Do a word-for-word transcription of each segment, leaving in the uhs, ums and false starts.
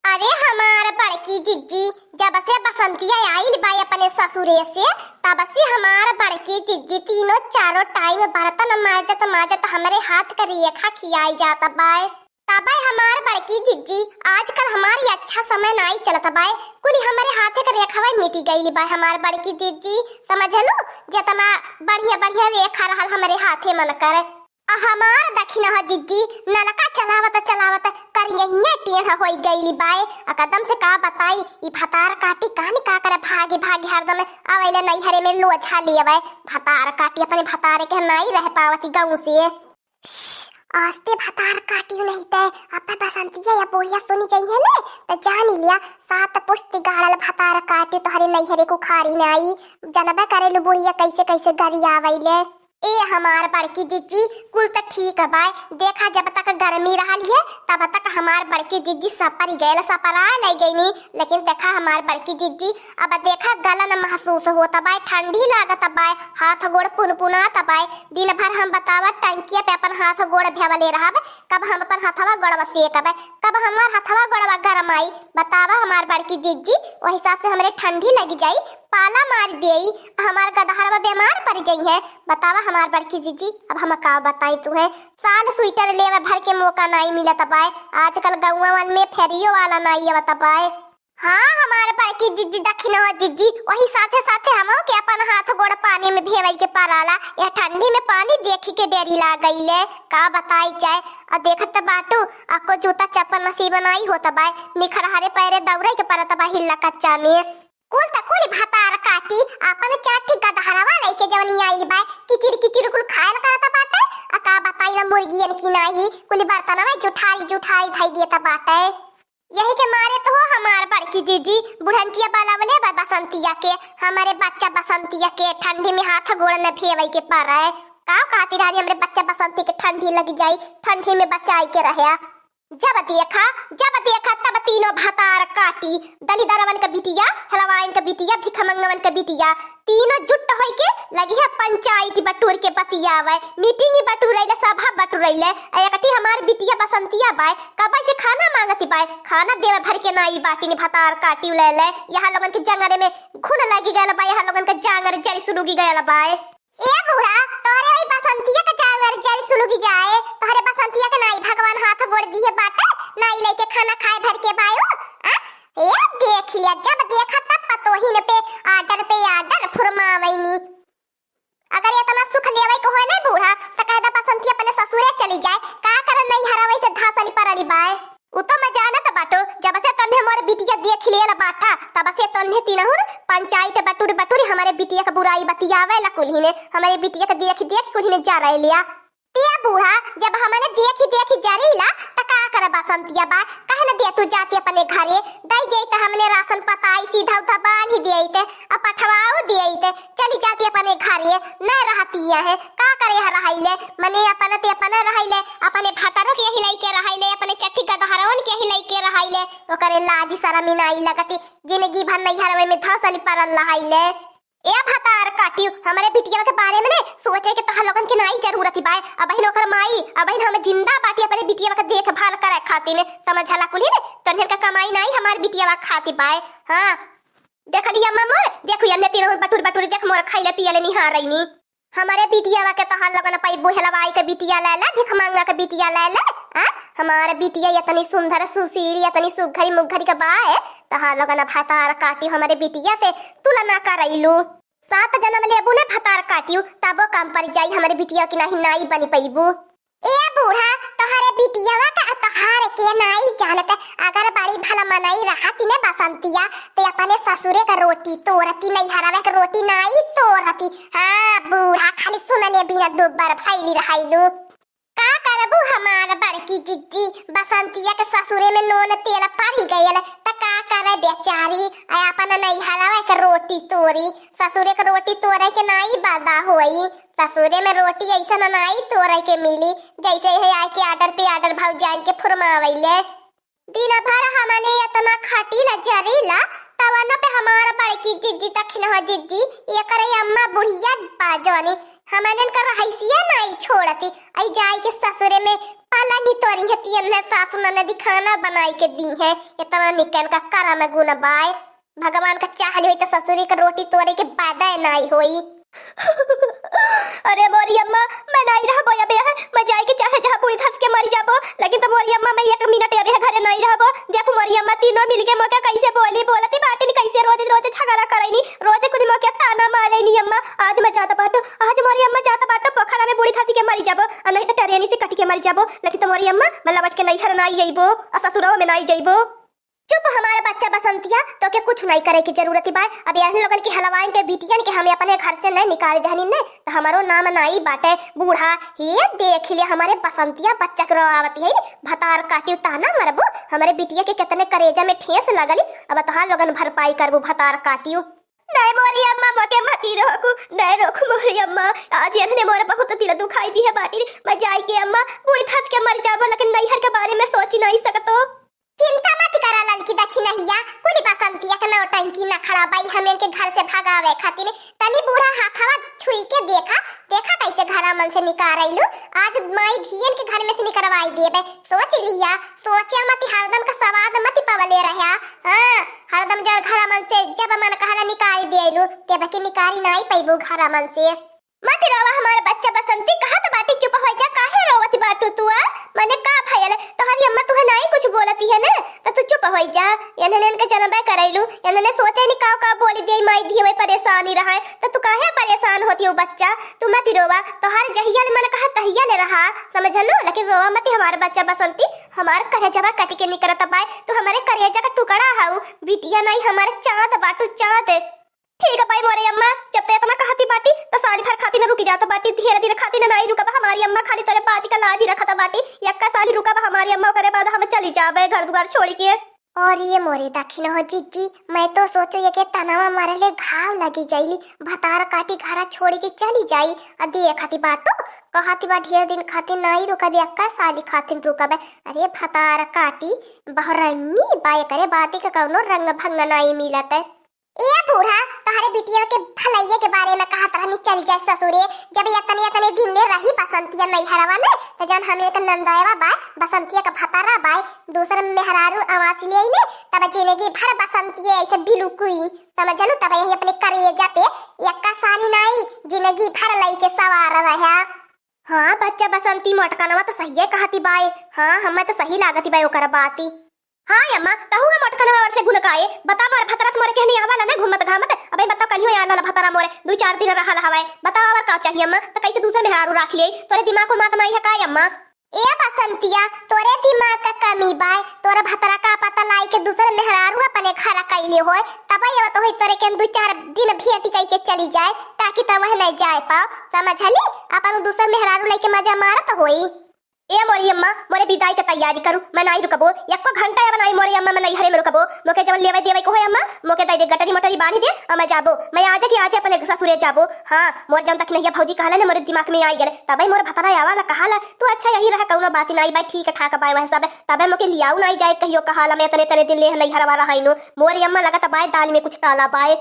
अरे हमार बड़की जिज्जी, जब से बसंतिया आइल बा अपने ससुरे से, तब से हमार बड़की जिज्जी तीनों चारों टाइम बर्तन माजत माजत हमरे हाथ क रेखा खियाई जात बाय। तबे हमार बड़की जिज्जी, आजकल हमार ई अच्छा समय नाई चलत बाय, कुल हमरे हाथे क रेखवा मिटी गइल बा हमार बड़की जिज्जी, समझलू? जेतना बढ़िया बढ़िया रेखा रहल हमरे हाथे मन कर। आ हमार दखिनहा जिज्जी नलका चलावत चलावत करियहिया टेढ़ होई गइली बाय। आ कदम से का बताई, ई भतार काटी कानी का करे, भागे भागे हरदम आवेले नैहरे में लोझा लेवे। भतार काटी अपने भतारे के नाई रह पावती गाँव से। श्श, आस्ते भतार काटी नहीं ते, अब बसंतिया या बुढ़िया सुनी जइहे ने, त जानी लिया, सात पुश्त गाड़ल भतार काटी तोहरे नैहरे को खारी नाई। जनबे करेलू बुढ़िया कैसे कैसे गरियावैले। ए हमार बड़की जिज्जी, कुल त ठीक बाय। देखा, जब तक गर्मी रहल है, तब तक हमार बड़की जिज्जी सपरी गयल, सपरा लई गईनी। लेकिन देखा हमार बड़की जिज्जी, अब देखा गलन महसूस होत बाय, ठंडी लागत बाय, हाथ गोड़ पुनपुनात बाय। दिन भर हम बतावा टंकिया पे अपन हाथ गोड़ भेवले रहब, कब हम अपन हथवा गोड़वा सेकब, कब हमार हथवा गोड़वा गरमाई, बतावा हमार बड़की जिज्जी। वही हिसाब से हमरे ठंडी लगी जाई, पाला मार देई, हमार गदहरवा बीमार पड़ जइहे। बतावा हमार बड़की जिज्जी, अब हम का बताई तुहे, साल स्वेटर लेवे भर के मौका नाई मिलत बाय। आजकल गौवा वाल में फेरियो वाला नाई आवत बाय। हाँ, हमार बड़की जिज्जी, दखिनहा जिज्जी, वही साथे साथे हमहू के अपन हाथ गोड़ पानी में भेवई के पराला। यह ठंडी में पानी देखी के डेरी लाग गईले, का बताई जाए। आ देखत बाटू, अको जूता चप्पल नसीब नाई होत बाय, निखरहरे पैरे दौड़े के परत बा हिल्ला कच्चा में। कुल त कुल भतार काटी, आपन चार ठी गदहरवा लइके जवनी आइल बाय, किचिर किचिर कुल खायल करत बाटे। आ का बताई ना मुर्गियन की नाही, कुल बर्तनवा जुठारी जुठारी धई देत बाटे। यही के मारे तो हो हमार बड़की जिज्जी बुढ़ंटिया बलावले बा बसंतिया के, हमरे बच्चा बसंतिया के ठंडी में हाथ गोड़ न भेवई के परे। का कहती रहनी हमरे बच्चा बसंती के ठंडी लगी जाई, ठंडी में बचाई के रहे। जब देखा, जब देखा तब तीनों भतार काटी, दलिदरवन क बिटिया, हलवाइन क बिटिया, भिखमंगवन क बिटिया, तीनों जुट होई के लगी है पंचायती बटूर के बतियावे, meeting बटुरैले, सभा बटुरैले। आ एकठी हमार बिटिया बसंतिया बाय, कबे से खाना मांगती बाय, खाना देवे भर के नाई बाटी ने भतार काटी ले ले। यहाँ लोगन के जंगरे में घुन लगी गयल बा, यहाँ लोगन के जांगर जरी सुलुगी गयल बाय। ए बूढ़ा, तोहरे वही बसंतिया के जांगर जरी सुलुगी जाए, तोहरे बसंतिया के नाई भगवान हाथ गोड़ दिए बाटे, नाई लेके खाना खाए भर के बायो। आ? ए देख लिया, जब देखा तब पतोहिन पे order पे order फुरमावैनी। अगर इतना सुख लेवे के होए ना बूढ़ा, त कह दा बसंती अपने ससुरे चली जाए। का करन नैहरवे से धासली परली बाय। उ तो मैं जानत बाटो, जब से तन्हे मोर बिटिया देख लेला बाटा, तब से तन्हे तीनहुन पंचायत बटुर बटुर हमरे बिटिया के बुराई बतियावे ला कुल्हिने, हमरे बिटिया के देख देख कुल्हिने जा रहे लिया। तिया बूढ़ा, जब हमने देखी देखी जरीला, त का करे बसंतिया बा, कहे न दे तू जाती अपने घरे, दई दे त हमने राशन पताई सीधा उधा बांधी दे ते, आ पठवाओ दे ते, चली जाती अपने घरे, न रहती है, का करे यहाँ रहाइले, मने अपने ते अपने रहाइले, अपने भतरो के यही लइके रहाइले, अपने चट्टी गदहरवन के यही लइके रहाइले, ओकरे लाजी शरमी नाई लगती, जिंदगी भर नैहरवे में धसली परल रहाइले। ए भतार काटियो, हमरे बिटिया के बारे में ने सोचे के तोहर लोगन के नाई जरूरत बाय। अबहिन ओकर माई, अबहिन हम जिंदा बाटी अपने बिटिया के देखभाल करे खातिर ने, समझला कुली ने, तन्हन का कमाई नाई हमार बिटिया खातिर बाय। हाँ, देख लिया अम्मा मोर, देखो ये तीनों बटुर बटुर देख मोर खैले पियले निहार रहीनी। हमरे बिटिया के तोहर लोगन पैबू हेलवाई के बिटिया ले ले, भिखमंगा के बिटिया ले ले। आ? हमार बिटिया इतनी सुंदर सुशील, इतनी सुघरी मुघरी के बाय, तोहर लोगन भतार काटियो हमरे बिटिया से तुलना करैलू। सात जनम लेबू ने भतार काटियो, तबो कम पड़ जाई हमरे बिटिया की नाही नाई बनी पैबू। ए बूढ़ा, तोहरे बिटियावा का तोहार के नाई जानत, अगर बड़ी भला मनई रहती ने बसंतिया, ते अपने ससुरे का रोटी तोरती, नैहरवे का रोटी नाई तोरती। हाँ बूढ़ा, खाली सुन ले बिना दुब्बर फैली रहाइलू। का करबू हमार बड़की जिज्जी, बसंतिया के ससुरे में नून तेल पड़ी गयल, त का करे बेचारी, आ अपन नैहरवा के रोटी तोरी, ससुरे के रोटी तोरे के नाई बदा होई। ससुरे में रोटी ऐसन नाई तोरे के मिली, जैसे है आके order पे order भौजाइन के फुरमावैले। दिन भर हमने इतना खटीला जरीला, तवनो पे हमार बड़की जिज्जी दखिनहा जिज्जी, एकरे अम्मा बुढ़िया बा जौनी, हमने इनकर रहाइसिया नाई छोड़ती। आई जाई के ससुरे में पाला नहीं तोरी है, तियन है सासु ननदी खाना बनाई के दी है, इतना निकन का करम गुण बाय। भगवान का चाहली होई त ससुरी के रोटी तोरे के बादे नाई होई। अरे मोरी अम्मा, मैं नाई रहबो अब यहाँ, मैं जाए के चाहे जहाँ बूढ़ी धस के मरी जाबो, लेकिन तो मोरी अम्मा मैं एक मिनट अब यहाँ घरे नाई रहबो। देखो मोरी अम्मा, तीनों मिल के मोके कैसे बोली बोलती बाटिन, कैसे रोज रोज झगड़ा करैनी, रोज कुल मोके ताना मारैनी अम्मा। आज मैं जात बाटो, आज मोरी अम्मा जात बाटो पोखरा में बूढ़ी धस के मरी जाबो, आ नहीं तो टरेनी से कट के मरी जाबो, लेकिन तो मोरी अम्मा मैं लौट के नैहर नाई अइबो, आ ससुरवा में नाई जइबो। चुप हमार बच्चा बसंतिया, तोके कुछ नहीं करे की जरूरत बाय। अब एहन लोगन के हलवाइन के बिटियन के हमें अपने घर से नहीं निकाल देहनी ने, तो हमारो नाम नाई बाटे बूढ़ा। हे देख ले हमारे बसंतिया बच्चा के रोआवती है, भतार काटी ताना मरबो। हमारे बिटिया के कितने करेजा में ठेस लगली, अब तोहार लोगन भरपाई करबो भतार काटियो। नहीं मोरी अम्मा, मोके मती रोकू, नहीं रोकू मोरी अम्मा। आज एहने मोरे बहुत दिल दुखाई दी है बाटी। मैं जाई के अम्मा, बूढ़ी धस के मर जाबो, लेकिन नैहर के बारे में सोची नहीं सकतो। चिंता मत करा ललकी दखिनहिया, कुल बसंतिया के नौटंकी नखड़ा बाई, हम इनके घर से भगावे खातिर। तनी बूढ़ा हाथवा छुई के देखा, देखा कैसे घरा मन से निकारैलू। आज माई धियन के घर में से निकरवाई देबे। सोच लिया, सोचे मती हरदम का सवाद मती पवले रह्या। हाँ, हरदम जब घरा मन से जब मन कहला निकारी देलू, तेब के निकारी नाई पैबू घरा मन से। मत रोवा हमार बच्चा बसंती, कहत बाटी चुप होइ जा, काहे रोवत बाटू तू आ? मने का भयल? तोहरी अम्मा तुहे नाई कुछ बोलती है ना, त तू चुप होइ जा। एनहन एनके जनबे करैलू, एनहन सोचे नी काव काव बोली देई माई धियवे परेशानी रहे, त तू काहे परेशान होती हो बच्चा? तू मत रोवा, तोहर जहिया ले मन कहा तहिया ले रहा, समझलू? लेकिन रोवा मत हमार बच्चा बसंती, हमार करेजवा कट के निकरत बाय, तू हमारे करेजा का टुकड़ा हऊ, बिटिया नाई हमार चाँद बाटू चाँद। ठीक है भाई मोरे अम्मा, जब ते इतना कहती बाटी, तो साल भर खातिर न रुकी जात बाटी, ढेर दिन खातिर न नाई रुकब। हमारी अम्मा खाली तोरे बात का लाज ही रखत बाटी, यक्का साल रुकब हमारी अम्मा, ओकरे बाद हम चली जाबे घर दुआर छोड़ के। और ये मोरे दखिन हो जिज्जी, मैं तो सोचो ये के तनवा मरले घाव लगी गईली, भतार काटी घरा छोड़ के चली जाई। आ देखती बाटो, कहती बा ढेर दिन खातिर नाई रुकब, यक्का साली खातिर रुकब। अरे भतार काटी, बहरंगी बाय करे बाती का कौनो रंग भंग नाई मिलत। ए बूढ़ा, तोहरे बिटिया के भलैया के बारे में कहत रहनी, चल जाए ससुरे। जब यतने यतने दिन ले रही बसंतिया नैहरवा में, त जौन हम एक नंदयवा बाय, बसंतिया का भतारा बाय, दूसर मेहरारू आवास ले आई ने, तब जिंदगी भर बसंतिया ऐसे बिलुकुई, समझलू? तब यही अपने करेजा पे यक्का सानी नाई, जिंदगी भर लई के सवार रहा। हाँ बच्चा बसंती, मोटकनवा त सहिए कहती बाय। हाँ, हमें त सही लागती बाय ओकर बाती। हाँ अम्मा, तहु हम मोटकनवा से गुनकाए। बता मोर भतरा त मोरे केहनी आवाला ना घूमत घामत। अबे बताओ, कलियो आला भतरा मोरे, दू चार दिन रहल हवाए। बताओ और का चाहिए अम्मा? त कैसे दूसर मेहरारू राख ले? तोरे दिमाग को मात नाई है का अम्मा? ए बसंतिया, तोरे दिमाग का कमी बाय, तोरे भतरा का पता लाई के दूसर मेहरारू अपने घर कैले होए, तब ये तो होई तोरे के दू चार दिन भेटी कई के चली जाए, ताकि तब वह नहीं जाए पाओ, समझली? अपन दूसर मेहरारू लेके मजा मारत होई। ए मोरी अम्मा, मोरे विदाई के तैयारी करू, मैं नाई रुकबो, एको घंटा अब नाई मोरी अम्मा, मैं नैहरे में रुकबो। मोके जवन लेवे देवे को होए अम्मा, मोके दे दे, गटरी मोटरी बांध दे और मैं जाबो। मैं आज के आज अपने ससुरे जाबो। हाँ, मोर जवन दखिनहिया भौजी कहला ने मोरे दिमाग में आई गले, तबे मोर भतरा आवाला कहाला। तू अच्छा यही रहा, कौनो बात नाई बाय, ठीक ठाक बाय वह सब। तबे मोके लियाऊ नाई जाए कहियो कहाला, मैं इतने इतने दिन ले नैहरवा रहाइनो। मोरी अम्मा लगत बाय दाल में कुछ काला बाय।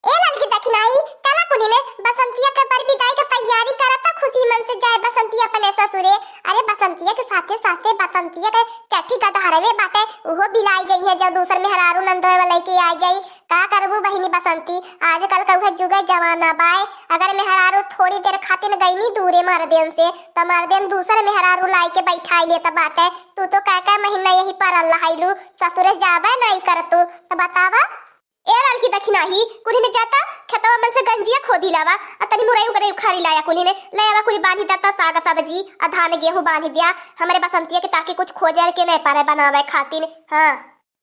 ए ललकी दखिनाही, काला कुली ने बसंतिया के बर विदाई के तैयारी करता, खुशी मन से जाए बसंतिया अपने ससुरे। अरे बसंतिया के साथे साथे बसंतिया के चट्टी गदहरवे बाटे, उहो बिलाई जइहे जब दूसर मेहरारू नंदोए वाला के आ जाई। का करबू बहिनी बसंती, आजकल का उहे जुगे जमाना बाय। अगर मेहरारू थोड़ी देर खातिर गईनी दूरे मर्देन से, त मर्देन दूसर मेहरारू लाई के बैठाई लेत बाटे। तू तो कै कै महीना यही परल रहैलू, ससुरे जाबे नाई करतू, त बतावा। ए ललकी दखिनाही, कुली ने जाता खेतवा मन से गंजिया खोदी लावा, आ तनी मुरई उगरई उखाड़ी लाया कुली ने, ले आवा कुली बांधी देता साग सब्जी, आ धान गेहूं बांधी दिया, हमरे बसंतिया के ताकि कुछ खोजे के नहीं पारे बनावे खातिर। हाँ।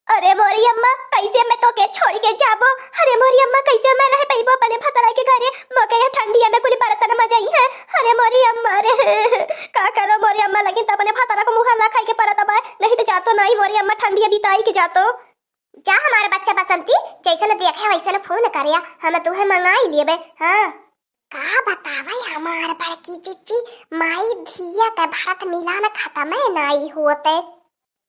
अरे मोरी अम्मा, कैसे मैं तोके छोड़ के जाबो? अरे मोरी अम्मा, कैसे मैं रह पइबो अपने भतरा के घरे? मोके यह ठंडिया में कुली बर्तन मजई है। अरे मोरी अम्मा रे, का करो मोरी अम्मा, लेकिन त अपने भतरा को मुँह ला खाई के परत बाय, नहीं तो जातो नाई मोरी अम्मा, ठंडिया बिताई के जातो। जा हमार बच्चा बसंती, जैसन देखे वैसन फोन करिया, हम तुहे मंगाई लेबे। हाँ। का बतावे हमार बड़की जिज्जी, माई धिया के भरत मिलान खतमे नाई होते।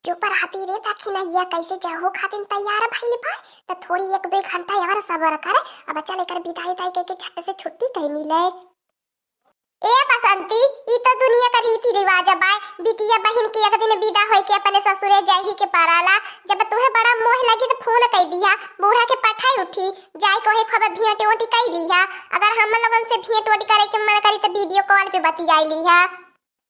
चुप रहती रे दखिनैया, कैसे जाहू खातिन तैयार भइल बा, त थोड़ी एक दो घंटा और सबर कर। अब चल एकर विदाई दाई कइके झट से छुट्टी कइ मिले। ए बसंती, ई तो दुनिया का रीति रिवाज बाय। बिटिया बहिन के एक दिन विदा होई के अपने ससुरे जाही के पराला। जब तुहे बड़ा मोह लगी तो फोन कई दिहा, बूढ़ा के पठाई उठी, जाई कोहे खबर भेंट ओटी कई लिहा। अगर हम लोगन से भेंट ओटी करे के मन करी तो वीडियो कॉल पे बतियाई लिहा।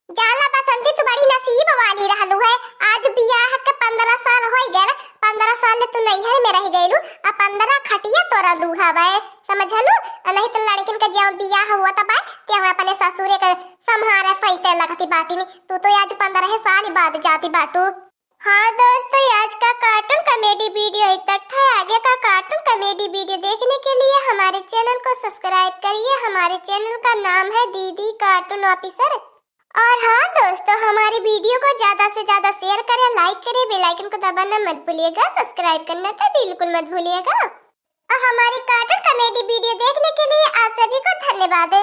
जाला बसंती, तू बड़ी नसीब वाली रहलू है, आज बियाह के पन्द्रह साल होई गए, पन्द्रह साल ले तू नैहर में रह गइलू, आ पन्द्रह खटिया तोरा लू हवे, समझलू? आ नहीं तो लड़किन के जब बियाह हुआ तब ते हम अपने ससुरे के संभारे सैते लगती बाटिनी, तू तो आज पन्द्रह साल बाद जाती बाटू। हाँ दोस्तों, आज का कार्टून कॉमेडी वीडियो ही तक था। आगे का कार्टून कॉमेडी वीडियो देखने के लिए हमारे चैनल को सब्सक्राइब करिए। हमारे चैनल का नाम है दीदी कार्टून ऑफिसर। और हाँ दोस्तों, हमारी वीडियो को ज्यादा से ज्यादा शेयर करें, लाइक करें, बेल आइकन को दबाना मत भूलिएगा, सब्सक्राइब करना तो बिल्कुल मत भूलिएगा। और हमारी कार्टून कॉमेडी वीडियो देखने के लिए आप सभी को धन्यवाद।